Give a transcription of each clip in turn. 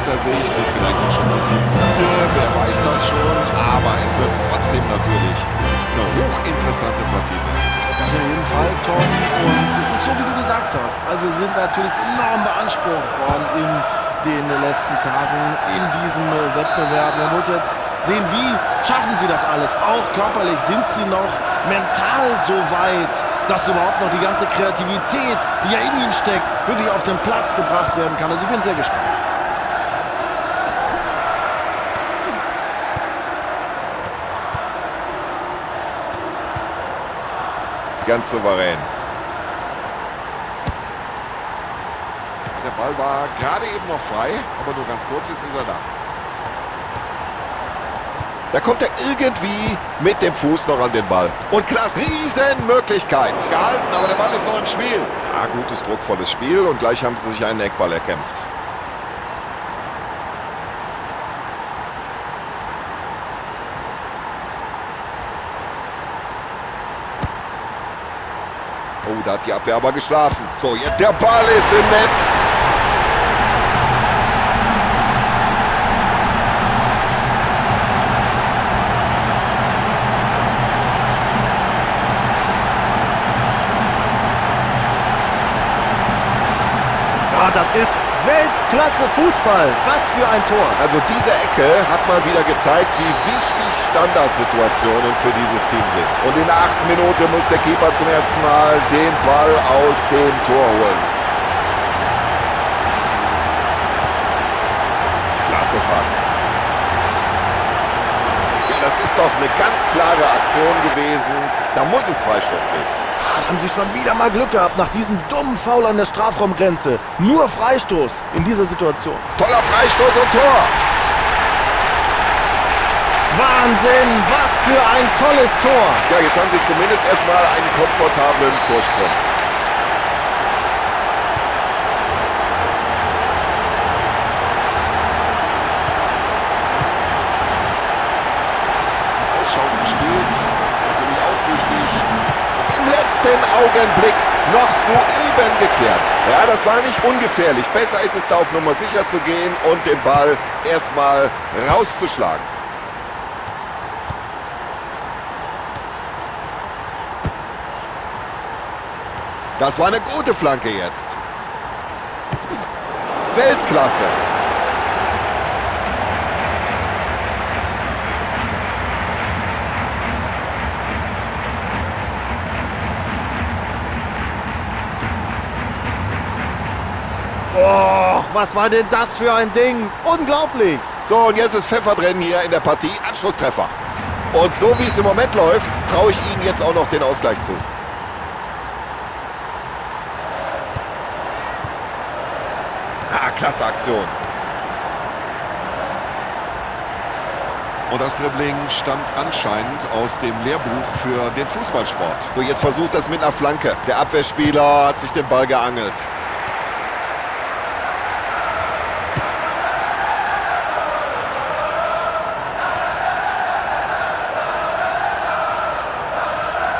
hinter sich, sind vielleicht auch schon ein bisschen müde, wer weiß das schon. Aber es wird trotzdem natürlich eine hochinteressante Partie werden. Das in jedem Fall, Tom. Und es ist so, wie du gesagt hast. Also sind natürlich enorm beansprucht worden in den letzten Tagen in diesem Wettbewerb. Man muss jetzt sehen, wie schaffen sie das alles? Auch körperlich sind sie noch mental so weit, dass überhaupt noch die ganze Kreativität, die ja in ihnen steckt, wirklich auf den Platz gebracht werden kann. Also ich bin sehr gespannt. Ganz souverän. Der Ball war gerade eben noch frei, aber nur ganz kurz, jetzt ist er da. Da kommt er irgendwie mit dem Fuß noch an den Ball. Und Klaas, Riesenmöglichkeit. Gehalten, aber der Ball ist noch im Spiel. Ja, gutes, druckvolles Spiel und gleich haben sie sich einen Eckball erkämpft. Oh, da hat die Abwehr aber geschlafen. So, jetzt der Ball ist im Netz. Ja, das ist Weltklasse Fußball. Was für ein Tor. Also diese Ecke hat mal wieder gezeigt, wie wichtig Standardsituationen für dieses Team sind. Und in der 8. Minute muss der Keeper zum ersten Mal den Ball aus dem Tor holen. Klasse Pass. Ja, das ist doch eine ganz klare Aktion gewesen. Da muss es Freistoß geben. Da haben sie schon wieder mal Glück gehabt nach diesem dummen Foul an der Strafraumgrenze. Nur Freistoß in dieser Situation. Toller Freistoß und Tor. Wahnsinn, was für ein tolles Tor. Ja, jetzt haben sie zumindest erstmal einen komfortablen Vorsprung. Vorausschauend gespielt, das ist natürlich auch wichtig. Im letzten Augenblick noch soeben geklärt. Ja, das war nicht ungefährlich. Besser ist es, da auf Nummer sicher zu gehen und den Ball erstmal rauszuschlagen. Das war eine gute Flanke jetzt. Weltklasse. Oh, was war denn das für ein Ding? Unglaublich. So, und jetzt ist Pfeffer drin hier in der Partie. Anschlusstreffer. Und so wie es im Moment läuft, traue ich Ihnen jetzt auch noch den Ausgleich zu. Ah, klasse Aktion. Und das Dribbling stammt anscheinend aus dem Lehrbuch für den Fußballsport. So, jetzt versucht das mit einer Flanke. Der Abwehrspieler hat sich den Ball geangelt.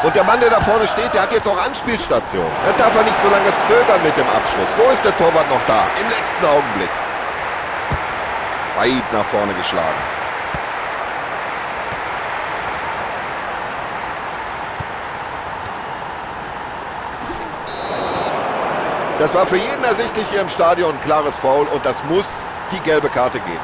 Und der Mann, der da vorne steht, der hat jetzt auch Anspielstation. Da darf er nicht so lange zögern mit dem Abschluss. So ist der Torwart noch da, im letzten Augenblick. Weit nach vorne geschlagen. Das war für jeden ersichtlich hier im Stadion ein klares Foul und das muss die gelbe Karte geben.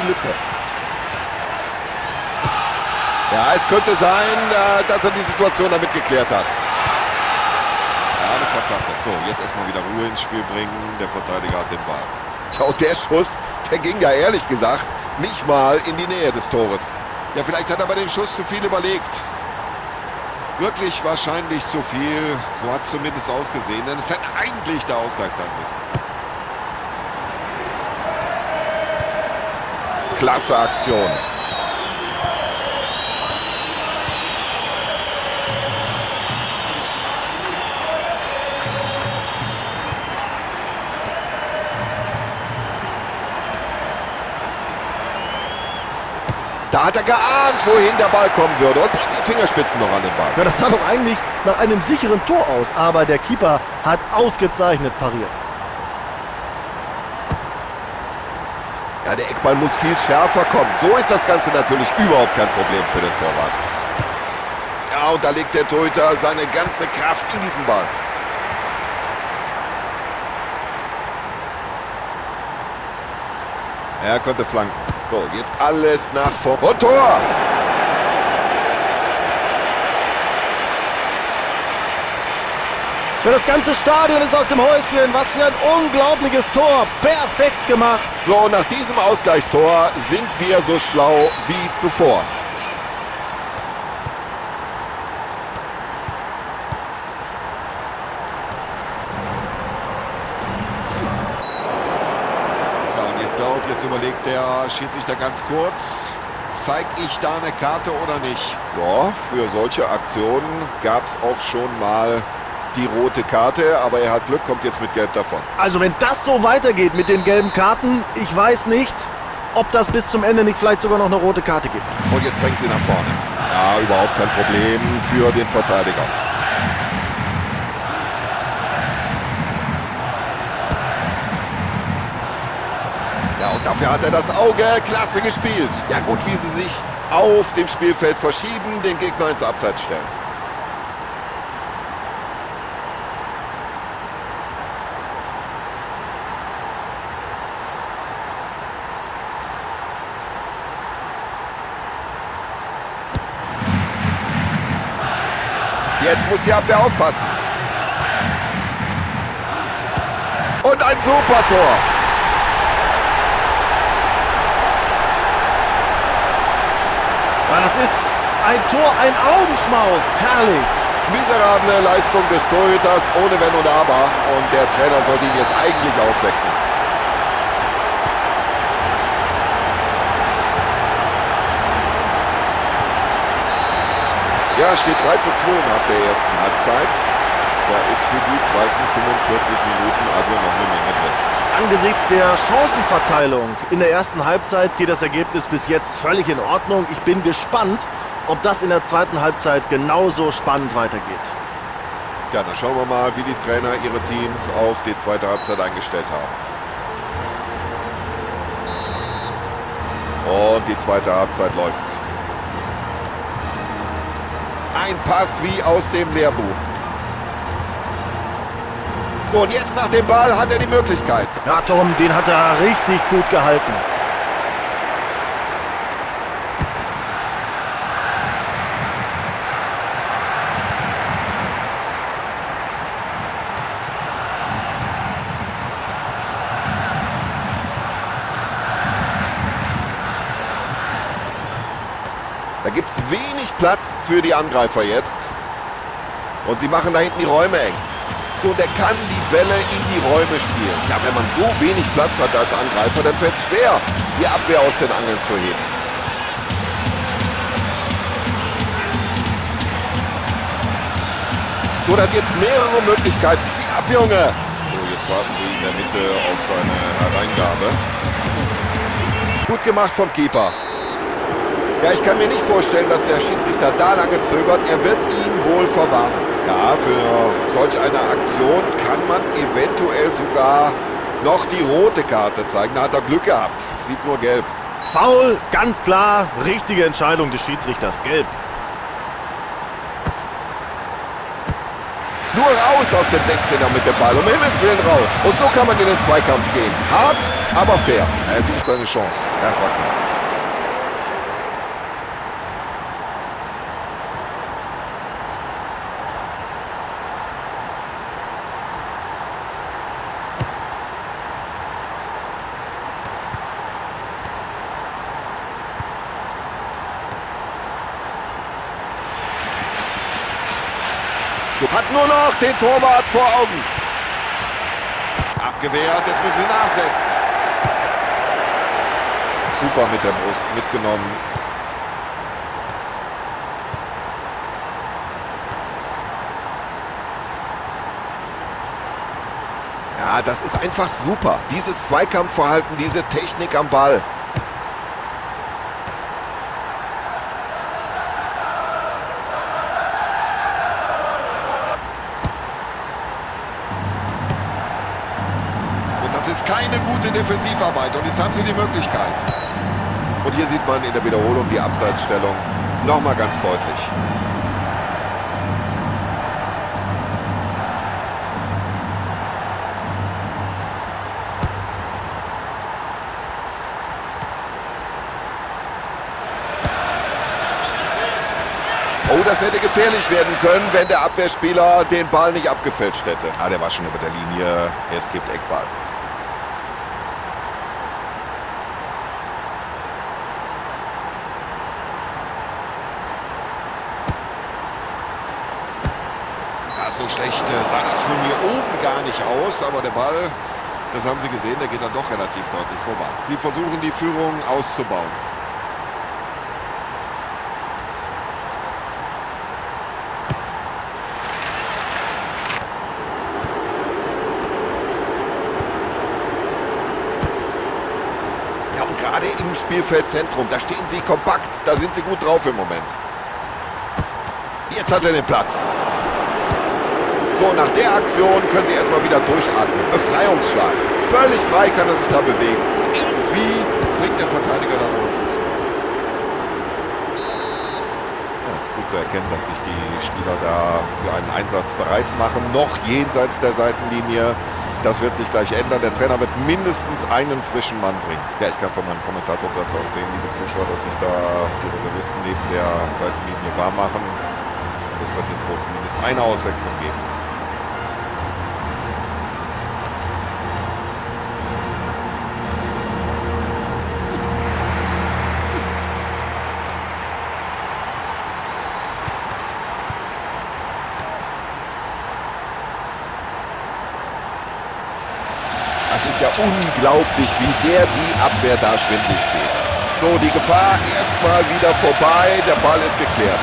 Lücke. Ja, es könnte sein, dass er die Situation damit geklärt hat. Ja, das war klasse. So, jetzt erstmal wieder Ruhe ins Spiel bringen. Der Verteidiger hat den Ball. Ja, und der Schuss, der ging ja ehrlich gesagt nicht mal in die Nähe des Tores. Ja, vielleicht hat er bei dem Schuss zu viel überlegt. Wirklich wahrscheinlich zu viel. So hat es zumindest ausgesehen, denn es hätte eigentlich der Ausgleich sein müssen. Klasse Aktion. Da hat er geahnt, wohin der Ball kommen würde und bringt die Fingerspitzen noch an den Ball. Ja, das sah doch eigentlich nach einem sicheren Tor aus, aber der Keeper hat ausgezeichnet pariert. Ja, der Eckball muss viel schärfer kommen. So ist das Ganze natürlich überhaupt kein Problem für den Torwart. Ja, und da legt der Torhüter seine ganze Kraft in diesen Ball. Er konnte flanken. So, jetzt alles nach vorne. Und Tor! Ja, das ganze Stadion ist aus dem Häuschen. Was für ein unglaubliches Tor. Perfekt gemacht. So, nach diesem Ausgleichstor sind wir so schlau wie zuvor. Ja, und ich glaube, jetzt überlegt der Schiedsrichter ganz kurz. Zeig ich da eine Karte oder nicht? Ja, für solche Aktionen gab es auch schon mal die rote Karte, aber er hat Glück, kommt jetzt mit Gelb davon. Also wenn das so weitergeht mit den gelben Karten, ich weiß nicht, ob das bis zum Ende nicht vielleicht sogar noch eine rote Karte gibt. Und jetzt drängt sie nach vorne. Ja, überhaupt kein Problem für den Verteidiger. Ja, und dafür hat er das Auge. Klasse gespielt. Ja gut, wie sie sich auf dem Spielfeld verschieben, den Gegner ins Abseits stellen. Jetzt muss die Abwehr aufpassen. Und ein super Tor. Ja, das ist ein Tor, ein Augenschmaus. Herrlich. Miserable Leistung des Torhüters, ohne Wenn und Aber. Und der Trainer sollte ihn jetzt eigentlich auswechseln. Ja, steht 3:2 nach der ersten Halbzeit. Da ist für die zweiten 45 Minuten also noch eine Menge drin. Angesichts der Chancenverteilung in der ersten Halbzeit geht das Ergebnis bis jetzt völlig in Ordnung. Ich bin gespannt, ob das in der zweiten Halbzeit genauso spannend weitergeht. Ja, dann schauen wir mal, wie die Trainer ihre Teams auf die zweite Halbzeit eingestellt haben. Und die zweite Halbzeit läuft. Ein Pass wie aus dem Lehrbuch. So, und jetzt nach dem Ball hat er die Möglichkeit. Ja, Tom, den hat er richtig gut gehalten. Da gibt es wenig Platz für die Angreifer jetzt. Und sie machen da hinten die Räume eng. So, der kann die Bälle in die Räume spielen. Ja, wenn man so wenig Platz hat als Angreifer, dann fällt es schwer, die Abwehr aus den Angeln zu heben. So, der hat jetzt mehrere Möglichkeiten. Zieh ab, Junge! So, jetzt warten sie in der Mitte auf seine Hereingabe. Gut gemacht vom Keeper. Ja, ich kann mir nicht vorstellen, dass der Schiedsrichter da lange zögert. Er wird ihn wohl verwarnen. Ja, für solch eine Aktion kann man eventuell sogar noch die rote Karte zeigen. Da hat er Glück gehabt. Sieht nur gelb. Foul, ganz klar. Richtige Entscheidung des Schiedsrichters. Gelb. Nur raus aus dem 16er mit dem Ball. Um Himmels Willen raus. Und so kann man in den Zweikampf gehen. Hart, aber fair. Er sucht seine Chance. Das war klar. Hat nur noch den Torwart vor Augen. Abgewehrt, jetzt müssen sie nachsetzen. Super mit der Brust mitgenommen. Ja, das ist einfach super. Dieses Zweikampfverhalten, diese Technik am Ball. Keine gute Defensivarbeit. Und jetzt haben sie die Möglichkeit. Und hier sieht man in der Wiederholung die Abseitsstellung nochmal ganz deutlich. Oh, das hätte gefährlich werden können, wenn der Abwehrspieler den Ball nicht abgefälscht hätte. Ah, der war schon über der Linie. Es gibt Eckball. Ja, so schlecht sah das von mir oben gar nicht aus, aber der Ball, das haben Sie gesehen, der geht dann doch relativ deutlich vorbei. Sie versuchen, die Führung auszubauen. Ja, und gerade im Spielfeldzentrum, da stehen sie kompakt, da sind sie gut drauf im Moment. Jetzt hat er den Platz. So, nach der Aktion können sie erstmal wieder durchatmen. Befreiungsschlag. Völlig frei kann er sich da bewegen. Irgendwie bringt der Verteidiger da noch einen Fuß hin. Ja, ist gut zu erkennen, dass sich die Spieler da für einen Einsatz bereit machen. Noch jenseits der Seitenlinie. Das wird sich gleich ändern. Der Trainer wird mindestens einen frischen Mann bringen. Ja, ich kann von meinem Kommentatorplatz aus sehen, liebe Zuschauer, dass sich da die Reservisten neben der Seitenlinie warm machen. Es wird jetzt wohl zumindest eine Auswechslung geben. Das ist ja unglaublich, wie der die Abwehr da schwindlig steht. So, die Gefahr erstmal wieder vorbei. Der Ball ist geklärt.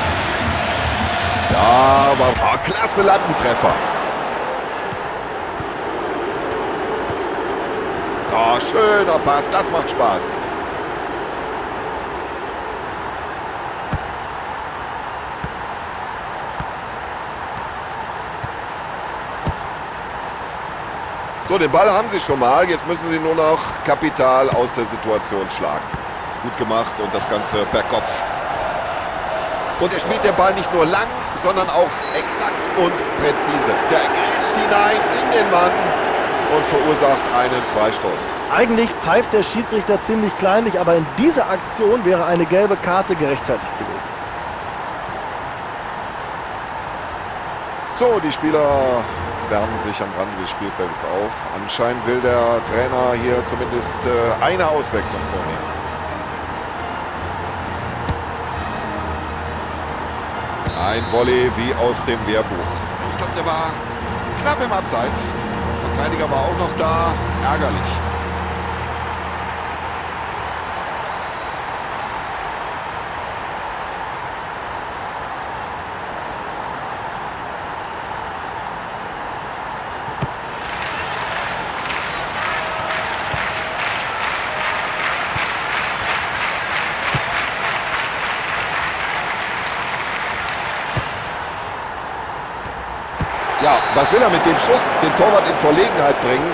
Ja, war oh, klasse Lattentreffer. Oh, schöner Pass, das macht Spaß. So, den Ball haben sie schon mal. Jetzt müssen sie nur noch Kapital aus der Situation schlagen. Gut gemacht und das Ganze per Kopf. Und er spielt den Ball nicht nur lang, sondern auch exakt und präzise. Der grätscht hinein in den Mann und verursacht einen Freistoß. Eigentlich pfeift der Schiedsrichter ziemlich kleinlich, aber in dieser Aktion wäre eine gelbe Karte gerechtfertigt gewesen. So, die Spieler wärmen sich am Rande des Spielfeldes auf. Anscheinend will der Trainer hier zumindest eine Auswechslung vornehmen. Ein Volley wie aus dem Lehrbuch. Ich glaube, der war knapp im Abseits. Verteidiger war auch noch da. Ärgerlich. Ja, was will er mit dem Schuss? Den Torwart in Verlegenheit bringen?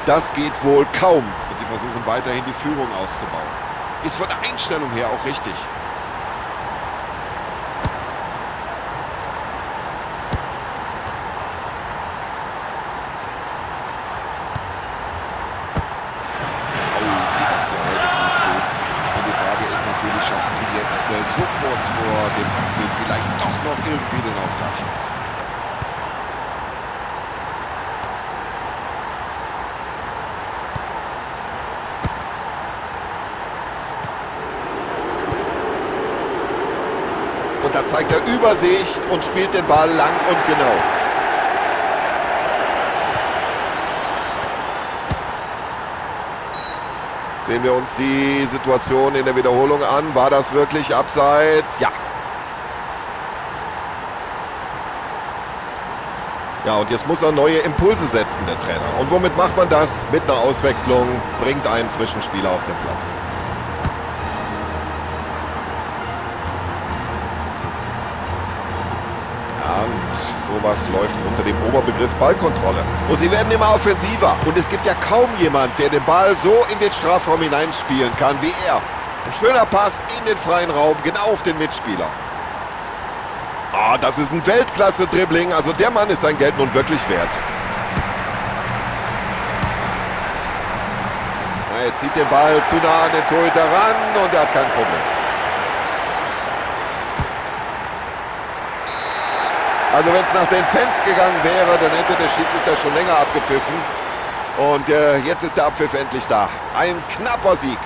Das geht wohl kaum. Und sie versuchen weiterhin die Führung auszubauen. Ist von der Einstellung her auch richtig. Oh, geht das hier heute gut zu. Und die Frage ist natürlich, schaffen sie jetzt so kurz vor dem Abpfiff vielleicht doch noch irgendwie den Ausgleich? Und da zeigt er Übersicht und spielt den Ball lang und genau. Sehen wir uns die Situation in der Wiederholung an. War das wirklich abseits? Ja. Ja, und jetzt muss er neue Impulse setzen, der Trainer. Und womit macht man das? Mit einer Auswechslung, bringt einen frischen Spieler auf den Platz. Ja, und Sowas läuft unter dem Oberbegriff Ballkontrolle. Und sie werden immer offensiver. Und es gibt ja kaum jemand, der den Ball so in den Strafraum hineinspielen kann wie er. Ein schöner Pass in den freien Raum, genau auf den Mitspieler. Ah, das ist ein Weltklasse-Dribbling. Also der Mann ist sein Geld nun wirklich wert. Er zieht den Ball zu nah an den Torhüter ran und er hat kein Problem. Also wenn es nach den Fans gegangen wäre, dann hätte der Schiedsrichter schon länger abgepfiffen. Und jetzt ist der Abpfiff endlich da. Ein knapper Sieg.